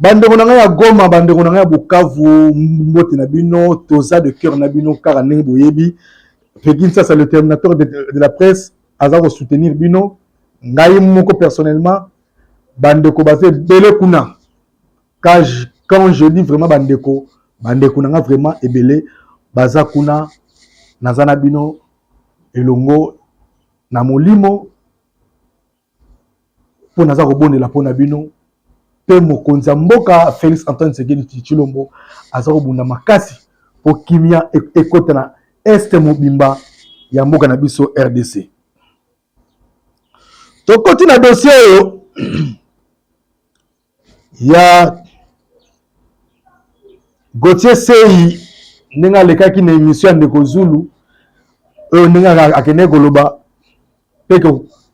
Bandeko na ngai ya Goma, bandeko na ngai ya Bukavu, mbote na bino, toza de cœur na bino kaka ndenge boyebi. Peggy Nsasa, le terminateur de la presse, aza ko soutenir bino. Ngai moko personnellement, bandeko baza ebele kuna. Quand je dis vraiment bandeko, bandeko na ngai vraiment ebele baza kuna, naza na bino elongo na molimo mpo naza kobondela mpo na bino mpe mokonzi ya mboka Felix Antoine Tshisekedi Tshilombo aza kobunda makasi mpo kimia ekota na este mobimba ya mboka na biso RDC. Tokoti na dossier oyo ya Gauthier Seyi ndenge alekaki na emission ya ndeko Zulu oyo ndenge akendeki koloba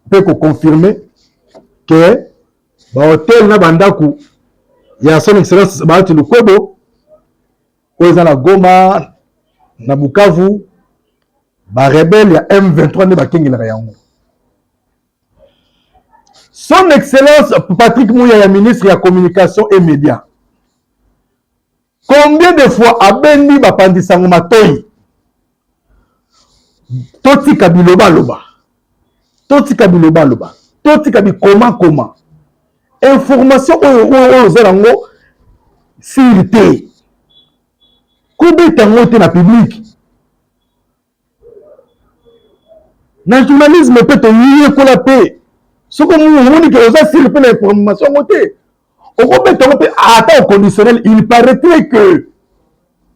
mpe koconfirme ke bahotel na bandako ya son excellence Bahati Lukwebo oyo eza na Goma na Bukavu barebele ya M23 nde bakengelaka yango. Son Excellence Patrick Muyaya, ministre ya Communication et Médias, combien de fois abendi bapanzi sango matoyi? Totika bilobaloba, totika bilobaloba, totika bikomakoma. Information oyo oyo oza nango siri te, kobeta yango te na public. Na journalisme mpe toyekola mpe soki omoni ke oza sire mpe na information yango te, okobeta yango mpe ata au conditionnel. Il paraîtrait que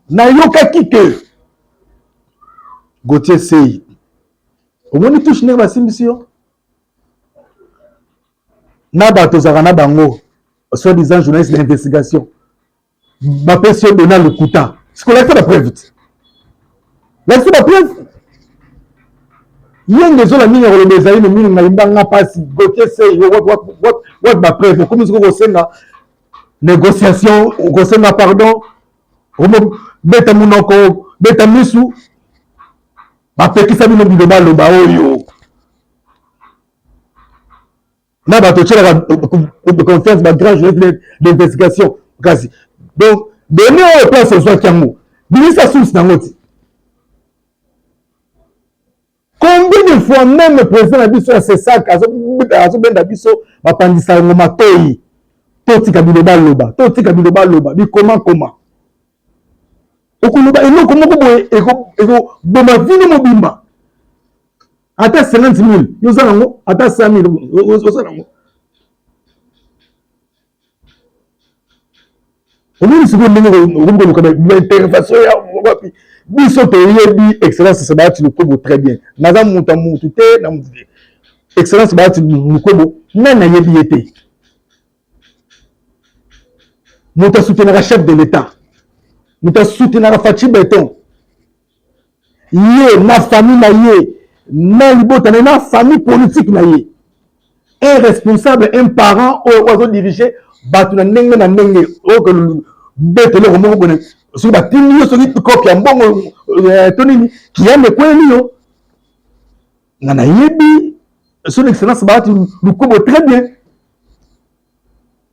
nayokaki ke Gauthier Sey, omoni touche ndenge basimbisi yo na bato ozalaka na bango soit disant journaliste d'investigation, bapesi yo dona lokuta. Sikoyo lakisa bapreuve te, lakisa bapreuve. Yenge ezola mingi ya koloba ezali momino ngai mbanga mpasi. Gauthier Sey, wapi bapreuve? Okomi sikoyo kosenga négociation, okosenga pardon, beta monoko, beta misu. Bapekisa bino bilobaloba oyo na bato otyelaka confiance, ba grand journaliste d'investigation. Kasi donc donne oyo place ozwaki yango, bimisa source nango ti. Combien de fois même président na biso ya CSAC azobenda biso bapandisa yango matoi, totika bilobaloba, totika bilobaloba, bikomakoma. Okoloba eloko moko boye ekoboma vino mobimba. Ata 50 000 yo oza nango, ata 100 000 oza nango. Omoni sikoyo ndenge okomi koluka baintervention ya wapi? Biso toyebi excellence Bahati Lukwebo très bien. Naza moto ya motu te na motu te. Excellence Bahati Lukwebo, nani ayebi ye te? Moto asutenaka chef de l'État, moto asutenaka Fatshi Beton, ye na famille na ye, na libota na ye, na famille politique na ye, un responsable, un parent oyo azodirige bato na ndenge na ndenge oyo. Beta eloko moko boye, soki batindi yo, soki kope ya mbongo to nini, kiyamba ekweli yo. Nga nayebi son excellence Bahati Lukwebo très bien.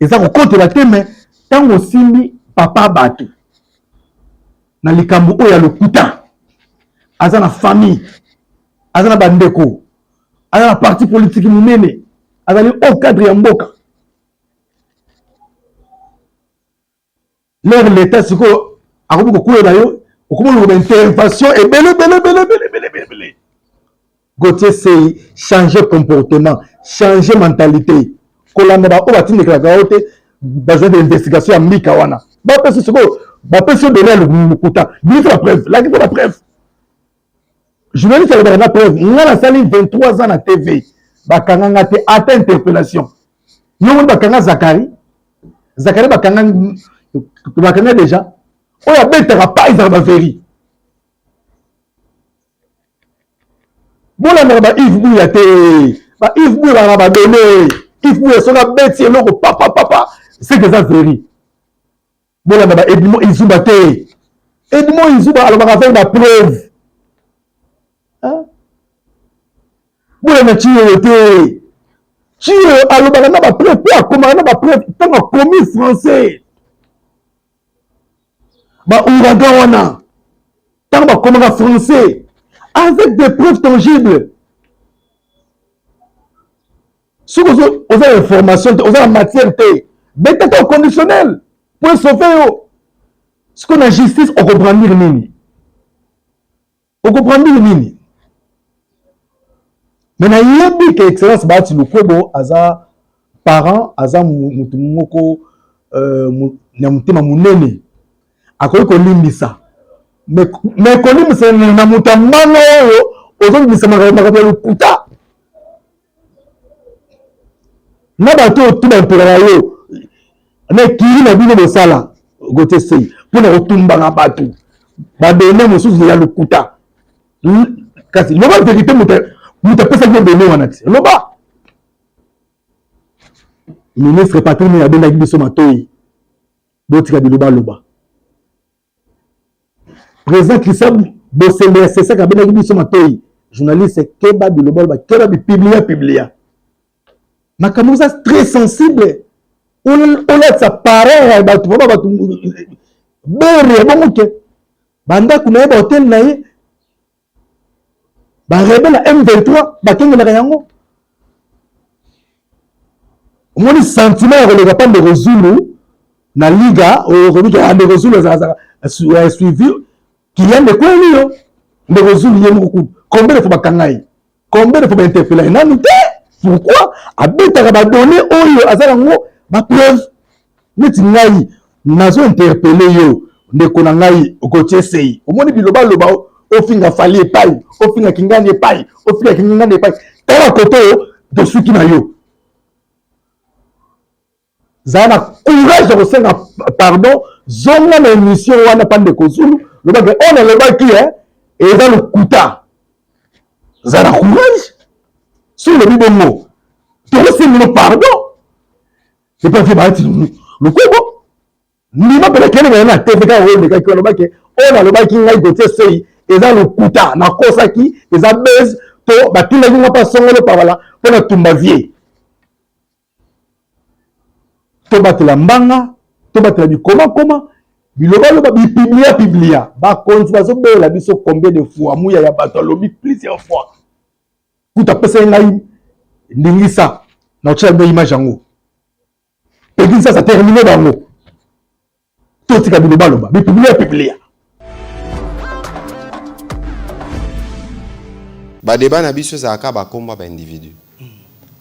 Eza kokotela te, me ntango osimbi papa bato na likambo oyo ya lokuta, aza na famille, aza na bandeko, aza na parti politique monene, azali haut cadre ya mboka. Lere leta sikoyo akomi kokwela yo, okomi oloba intervention ebele ebele ebele ebele ebele ebele ebele. Gauthier Sey, changer comportement, changer mentalité. Kolanda baoyo batindekelaka yo te, bazwa d'investigation ya mbika wana. Bapesi sikoyo, bapesi yo done ya lokuta, bimisa bapreuve, lakisa bapreuve. Journaliste alobaka na preuve. Nga nasali 23 ans na TV, bakanga nga te ata interpellation. Yo moni bakanga Zakari, Zakari bakanga, bakanga déjà. Oyo abetaka pa ezalaka baveri. Bolandaka ba Yves Buya te, ba Yves Buya baka badone. Yves Buya soki abeti eloko papa papa, seke eza veri. Bolanda ba Edmond Izuba te. Edmond Izuba alobaka avec ba preuve. Bolanda Tshiyoyo te. Tshiyoyo alobaka na ba preuve mpe akomaka na ba preuve ntango akomi français. Ba ouragan wana ntango bakomaka français avec des preuves tangibles, soki oza na information te, oza na matière te, betaka conditionnel po esauve yo. Sikoyo na justice okobrandir nini? Okobrandir nini? Me nayebi ke Excellence Bahati Lukwebo aza parent, aza mutu moko na motema monene, akoki kolimbisa. Me kolimbisa na moto ya mbanga oyo ozolimbisa makambo ya lokuta na bato oyo tu bampelaka yo na ekili na bino, bosala Gauthier Sey mpona kotumbaka bato badone mosusu ya lokuta. Kasi loba vérité, moto apesaki yo done wana ti loba. Ministre Patrick Muyaya abendaki biso matoi, botika bilobaloba. Président Christian Bosembe ya Sesaka abendaki biso matoi, journaliste keba bilobaloba, keba bipublia publia. Makambo eza très sensible, olatisa parent ya bato baba bato bere ya bongo ke bandako na ye, bahotel na ye, barebele ya M23 bakengelaka yango. Omoni sentiment ya koleka mpa ndeko Zulu na liga, okoki ke ndeko Zulu azalaka suivi kiyande ekweli yo. Ndeko Zulu ye moko kutu, combien de fois bakanga ye, combien de fois bainterpela ye? Nanu te. Pourquoi abetaka badone oyo aza nango bapreuve? Neti ngai nazo interpele yo, ndeko na ngai Gauthier Sey, omoni bilobaloba, ofinga Fally epai, ofinga Kingani epai, ofinga Kingani epai. Tala kote oyo tosuki na yo. Zala na courage ya kosenga pardon, zonga na émission wana pa ndeko Zulu, lobaki oyo nalobaki eza lokuta. Zala na courage. Soki olobi bongo, tokosengelo pardon. Epa mpe Bahati Lukwebo, ndima mpena kende na ye na TV kaka oyo elekaki, alobaki oyo nalobaki ngai Gauthier Sey eza lokuta, nakosaki, eza base to batindaki nga mpa songolo pabala mpo na tumba vie. Tobatela mbanga, tobatela bikomakoma, bilobaloba, bipiblia piblia. Bakonzi bazobela biso combien de fois? Muya ya bato alobi plusieurs fois, kuta apesaki ngai ndingisa na kotyela bino image yango. Peki sasa termine bango, totika bilobaloba, bipiblia piblia. Badeba na biso ezalaka bakombo ya baindividu.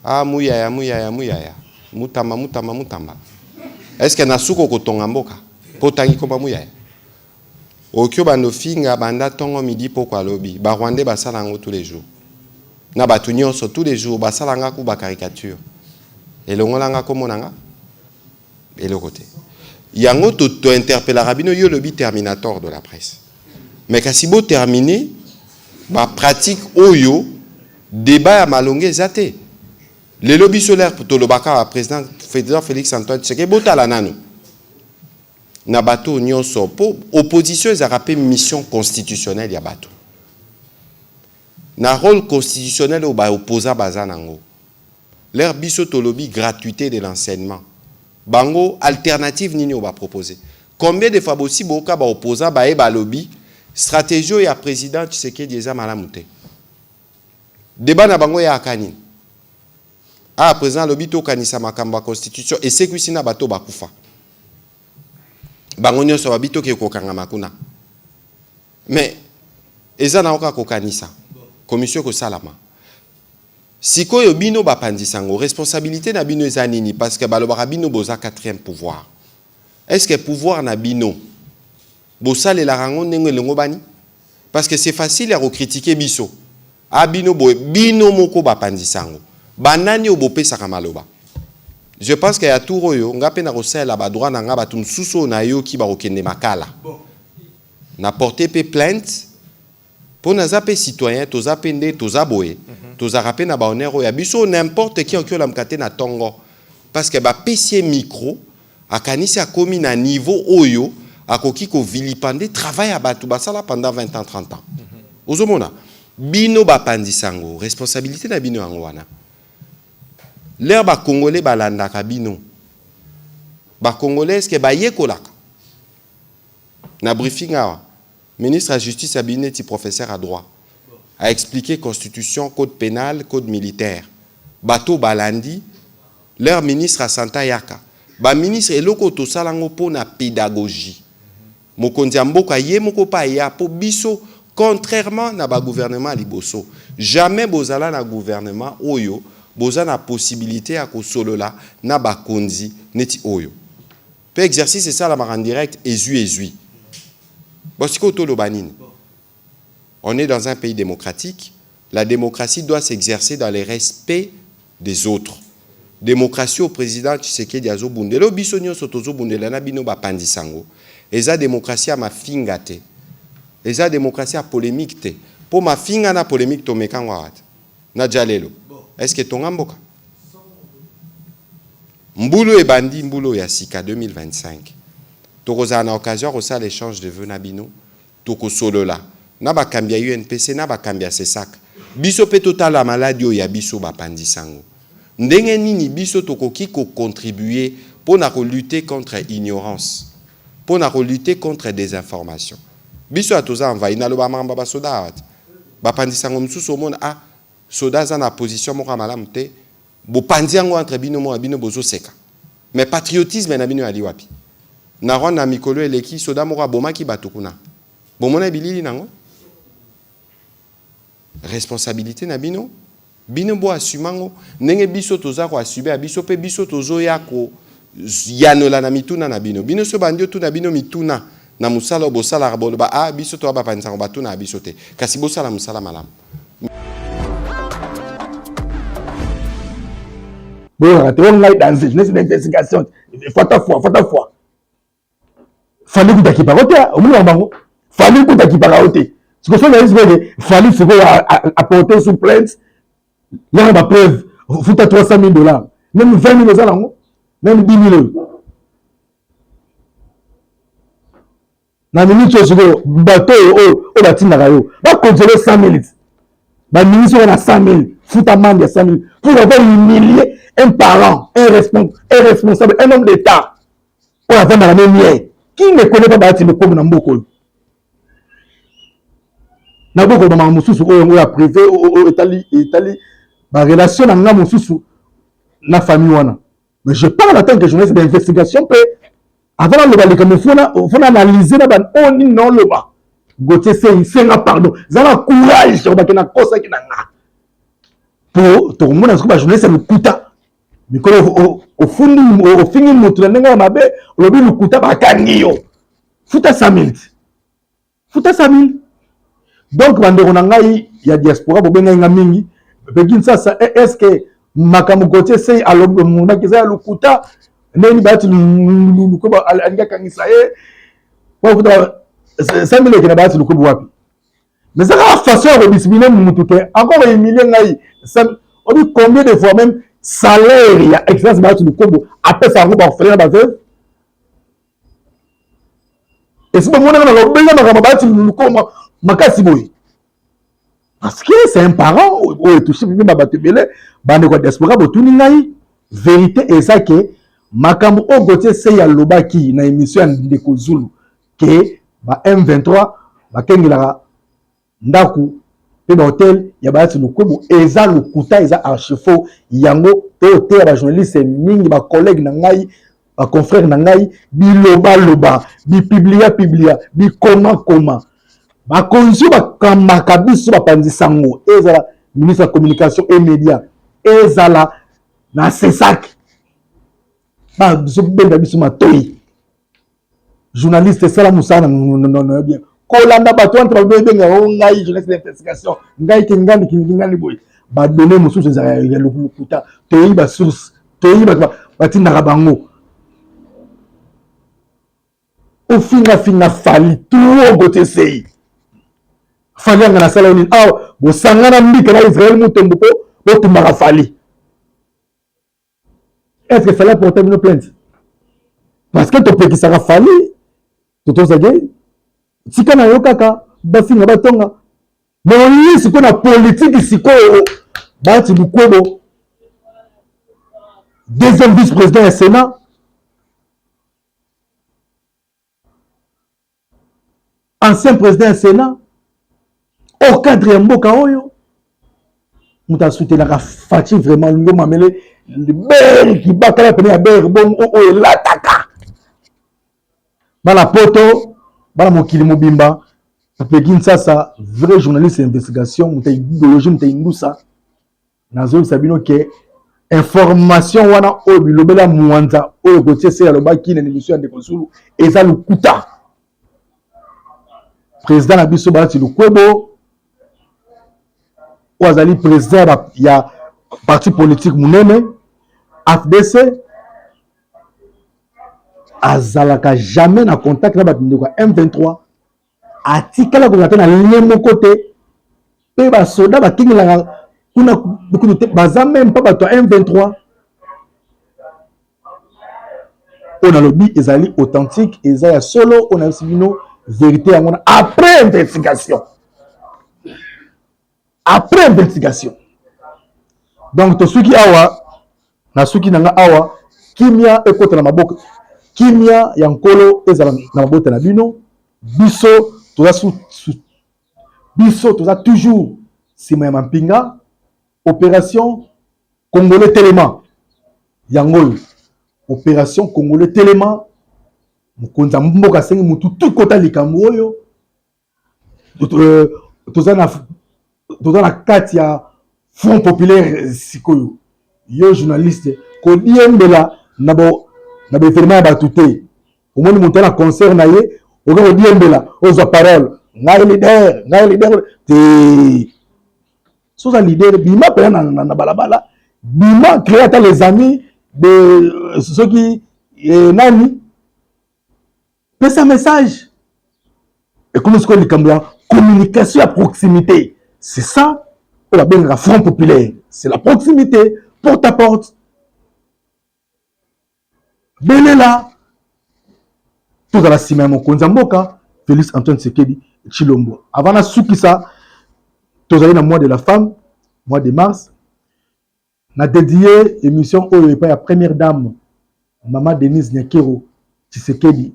Ah, Muyaya, Muyaya, Muyaya, Mutamba, Mutamba, Mutamba. Est ce que na suka okotonga mboka mpo otangi komba Muyaya? Okoki obanda ofinga banda ntongo, midi, poko. Alobi Barwandais basala yango tous les jours na bato nyonso, tous les jours basala nga ku bacaricature, elongolanga kombo na nga eloko te. Yango tointerpelaka bino. Yo olobi terminator de la presse, mais kasi botermine bapratique oyo. Débat ya malonge eza te. Lelo biso lere tolobaka ba président Félix Antoine Tshisekedi, botala nanu na bato nyonso, mpo opposition ezalaka mpe mission constitutionnelle ya bato na rôle constitutionnel oyo baopposa baza nango. Lere biso tolobi gratuité de l'enseignement, bango alternative nini oyo bapropose? Combien de fois bosi boyoka baopposa baye balobi stratégie oyo ya président Tshisekedi eza malamu te? Débat na bango eyaka nini? Ah, président alobi tokanisa makambo ya constitution, esekwisi na bato bakufa, bango nyonso babi toke kokangama kuna. Mais eza na kaka kokanisa, commission ekosalama. Sikoyo bino bapanzisa yango, responsabilité na bino eza nini? Parce que balobaka bino boza quatrième pouvoir. Est ce que pouvoir na bino bosalelaka yango ndenge elongo bani? Parce que c'est facile ya kocritiquer biso, a bino boye, bino moko bapanzisa yango, banani oyo bopesaka maloba? Je pense que ya tour oyo nga mpe na kosalela badroit na nga. Bato mosusu oyo nayoki bakokende makala na porte mpe plainte, mpo naza mpe citoyen. Toza mpe nde toza boye, tozalaka mpe na bahonneur oyo ya biso. N'importe qui oki olamuka te na ntongo parce que bapesi ye micro, akanisi akomi na niveau oyo akoki kovilipender travail ya bato basala pendant 20 ans, 30 ans. Ozomona bino bapanzisa yango, responsabilité na bino yango wana. Lere Bacongolais balandaka bino, Bacongolais est-ce bayekolaka? Na briefing awa, ministre ya justice abimi neti professeur ya droit. A expliquer constitution, code penal, code militaire. Bato balandi, leur ministre ya sante ayaka. Ba ministre eloko oyo tosala yango mpo na pedagogie. Mokonzi ya mboka ye moko mpe aya mpo biso contrairement na ba gouvernement ya liboso, jamais bozala na gouvernement oyo boza na possibilite ya kosolola na bakonzi neti oyo. Mpe exercice esalamaka en direct ezui ezui. Bon sikoyo toloba nini? On est dans un pays democratique, la democratie doit s'exercer dans le respect des autres. Democratie oyo president Tshisekedi azo bundela oyo biso nionso tozo bundela na bino ba panzi sango eza democratie ya mafinga te. Eza democratie ya polemique te. Po mafinga na polemique tomeka yango awa te. Na djalelo. Est ce que etonga mboka? Mbula oyo ebandi mbula oyo ya sika 2025 tokozala na occasion ya kosala echange de vœux na bino. Tokosolola na bakambi ya UNPC na bakambi ya CSAC. Biso pe totala maladi oyo ya biso bapanzi sango. Ndenge nini biso tokoki ko contribuer po na ko lutter contre ignorance, po na ko lutter contre desinformation. Biso ya toza envahi, naloba makambo ya ba soda awa te. Bapanzi sango mosusu omona ah soda aza na position moko ya malamu te, bopanzi yango entre bino moko bino bozo seka. Mais patriotisme na bino eyali wapi? Na Rwanda mikolo eleki soda moko abomaki batu kuna. Bomonaki bilili nango? Responsabilite na bino, bino bo assumer yango ndenge biso toza ko assumer ya biso pe biso tozoya ko yanola na mituna na bino. Bino soki bandi otuna bino mituna na mosala oyo bosalaka boloba ah biso toza bapanzi sango batunaka biso te. Kasi bosala mosala malamu. Boyokaka te, oyo ngai danse, je n'ai d'investigation, fata fois, fata fois. Fally kuta akipaka yo te, omoni bango. Fally kuta akipaka yo te. Sikoyo soki nayebi sikoyo ke Fally sikoyo aporte sous plainte, yaka ba preuve, futa 300 000 dollars, même 20 000 oza nango, même 10 000 oyo. Na minute oyo sikoyo bato oyo oyo batindaka yo bakonzele 100 000 baministre oyo na 100 000 futa amende ya 100 000 pour avoir humilié un parent, un responsable, un homme d'état oyo avandaka ne nie qui ne connaît pas Bahati Lukwebo na mboka oyo. Nakoki koloba makambo mosusu oyo yango ya privé oyo etali ba relation na nga mosusu na famille wana, mais je parle en tant que journaliste d'investigation mpe avant naloba likambo faut na analyser na ban oyo nini naoloba. Gauthier Sey, senga pardon, zala courage obake nakosaki na nga po tokomona sikoyo ba journaliste ya lokuta mikolo ofundi ofingi motu na ndenge ya mabe olobi lokuta bakangi yo futa 100 000 futa 100 000. Donc bandeko na ngai ya diaspora bobengai nga mingi pe Kinshasa, est ce que makambo Gauthier Sey alobaki eza ya lokuta? Ndenge Bahati Lukwebo alingi akangisa ye po 100 000 ekende Bahati Lukwebo wapi? Mais ça kaka façon ya kodiscipline mutu ke encore humilie ngai obi combien de fois même salaire ya excellence Bahati Lukwebo apesa yango baorphelin na baveuve. Esi bomonaka na lobenga makambo Bahati Lukwebo makasi boye parce que c'est un parent oyo etouche mpe bato ebele. Bandeko ya diaspora botuni ngai vérité eza ke makambo oyo Gauthier Sey alobaki na émission ya ndeko Zulu ke ba M23 bakengelaka ndako mpe ba hotel ya Bahati Lukwebo eza lokuta, eza archi faux. Yango toteya ba journaliste mingi, ba collègue na ngai, ba confrère na ngai, bilobaloba, bipiblia piblia, bikomakoma. Bakonzi oyo bakambaka biso bapanzi sango, ezala ministre ya communication et média, ezala na CSAC, bazobenda biso matoi. Journaliste esala mosala na yo bien, kolanda bato wana te babenga o ngai journaliste d'investigation, ngai kingani kingani boye. Badonne mosusu ezala ya lokuta, toyebi ba source, toyebi bato batindaka bango. Ofingafinga Fally trop, Gauthier Sey. Fally anga nasala yo nini awa? Bosangana mbika na Israël Mutombo mpo botumbaka Fally. Est-ce que Fally aporte bino plainte? Parce que topekisaka Fally, totozake tika na yo kaka bafinga batonga. Mais oye sikoyo na politiki sikoyo Bahati Lukwebo deuxième vice-président ya Sénat. Ancien président ya Sénat, au cadre ya mboka oyo, moto asutenaka Fatshi vraiment lingo mamele bere kibakala pene ya bere bongo oyo elataka bana poto, bana mokili mobimba. Peggy Nsasa, vrai journaliste d'investigation, moto ya idéologie, moto ya indusa, nazoyebisa bino ke information wana oyo bilobela mwanza oyo kotie se alobaki na émission ya ndeko Zulu eza lokuta. Président na biso Bahati Lukwebo, oyo azali président ya parti politique monene AFDC, azalaka jamais na contact na bato ndeko ya M23. Atikala kozala te na lien moko te, mpe basoda bakengelaka kuna kutu te, baza même mpa bato ya M23. Oyo nalobi ezali authentique, eza ya solo. Oyo nayebisi bino vérité yango na après investigation, après investigation. Donc tosuki awa, nasuki na nga awa. Kimia ekota na maboko, kimia ya Nkolo ezala na mabota na bino. Biso toza su, su, biso toza toujours nsima ya mampinga. Opération Congolais telema, yango oyo opération Congolais telema. Mokonzi ya mboka asengi mutu tu kota likambo oyo. Toza na kati ya Front populaire. Sikoyo yo journaliste, kodiembela na baévénement ya bato te. Omoni moto na concert na ye, okoki kodiembela, ozwa parole, ngai leader, ngai leader te. So oza leader, bima mpena na balabala, bima, créer ata les amis de soki nani, pesa message. Ekomi sikoyo likambo ya communication ya proximité. C'est ça oyo babengaka Front populaire, c'est la proximité, porte à porte. Belela, tozala nsima ya mokonzi ya mboka Félix Antoine Tshisekedi Tshilombo. Avant nasukisa, tozali na mois de la femme, mois de mars. Na dédié émission oyo epai ya première dame, mama Denise Nyakeru Tshisekedi.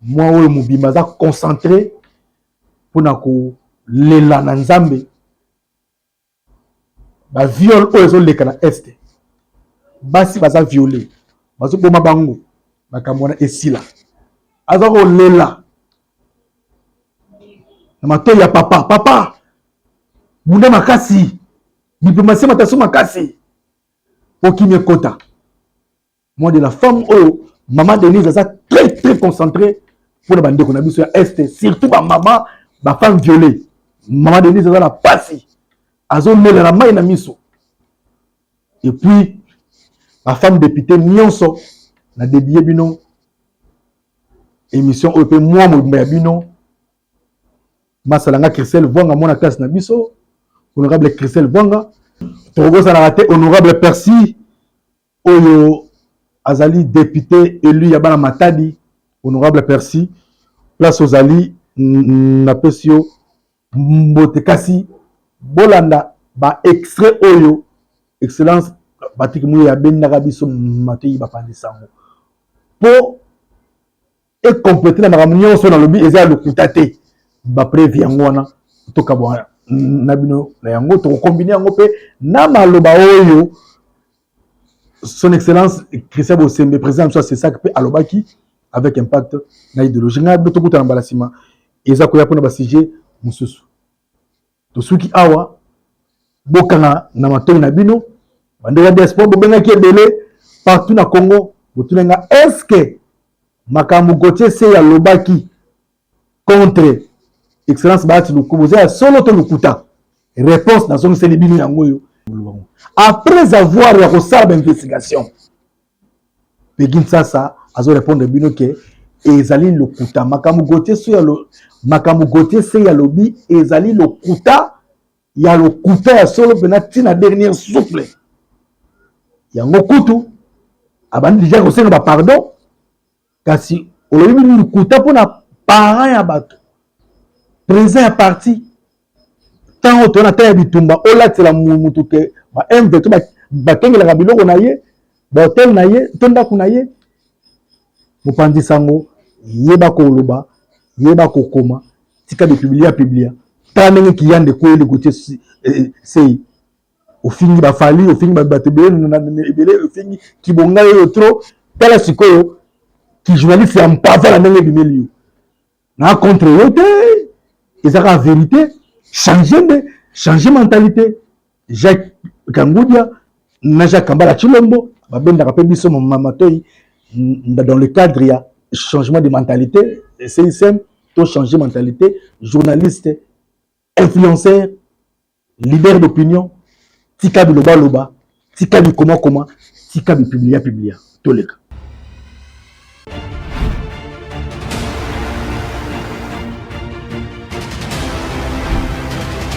Mwa oyo mobimba aza concentré mpona kolela na Nzambe. Baviol oyo ezoleka na Est, basi baza violé, bazoboma bango, makambo wana esila. Aza kolela na matoi ya papa: "Papa, bunda makasi, diplomatie mataso makasi po kimia ekota." Mois de la femme oyo, mama Denise aza très très concentré mpona bandeko na biso ya Est, surtout bamama, bafemme violée. Mama Denise aza na pasi, azolela na mai na miso. Et puis bafemme député nyonso, na dédie bino émission oyo mpe mwa mobimba ya bino. Masala nga Christelle Vwanga, mwana classe na biso, honorable Christelle Vwanga. Tokokosalaka te honorable Percy oyo azali député élu ya bana Matadi. Honorable Percy, place ozali, napesi yo mbote. Kasi bolanda baextrait oyo excellence Patrick Muye abendaka biso matoi, bapandisango mpo ekomplete na makambo nyonso nalobi eza ya lokuta te. Bapreuve yango wana, tokabwa na bino na yango, tokokombine yango mpe na maloba oyo son excellence Christian Bosembe, président biso ya CSAC, mpe alobaki avec impact na idéologie. Ngai bino, tokutana mbala nsima eza koya mpona basujet mosusu. Tosuki awa. Bokanga na matoi na bino. Bandeko ya diaspora, bobengaki ebele partout na Congo, botuna nga: est-ce makambo Gautier Sey alobaki contre excellence Bahati Lukubu eza ya solo to lokuta? Réponse nazongiseli bino yango oyo après avoir ya kosala bainvestigation. Peggy Nsasa azorépondre bino ke ezali lokuta. Makambo Gautier Sey alobi ezali lokuta ya lokuta ya solo mpena ntina dernier souffle. Yango kutu abandi déjà kosenga bapardon. Kasi olobi bino lokuta mpona parent ya bato, président ya parti, ntango toza na ntango ya bitumba, olatela mutu ke ba M23 bakengelaka biloko na ye, bahotel na ye to ndako na ye. Mopanzi sango, yeba koloba. Yeba kokoma, tika bipublia publia. Tala ndenge kiyanda ekweyeli Gauthier Sey. Ofingi bafali, ofingi bato ebele ebele, ofingi kibonga oyo trop. Tala sikoyo ki journaliste ya mpava na ndenge ebimeli yo. Na contre yo te, eza kaka vérité. Change nde, change mentalité. Jacques Kangudia na Jacques Kambala Tshilombo babendaka mpe biso matoi dans le cadre ya changement de mentalité. CICM to changer mentalité. Journaliste, influenceur, leader d'opinion, tika bilobaloba, tika bikomakoma, tika bipublia publia. Toleka.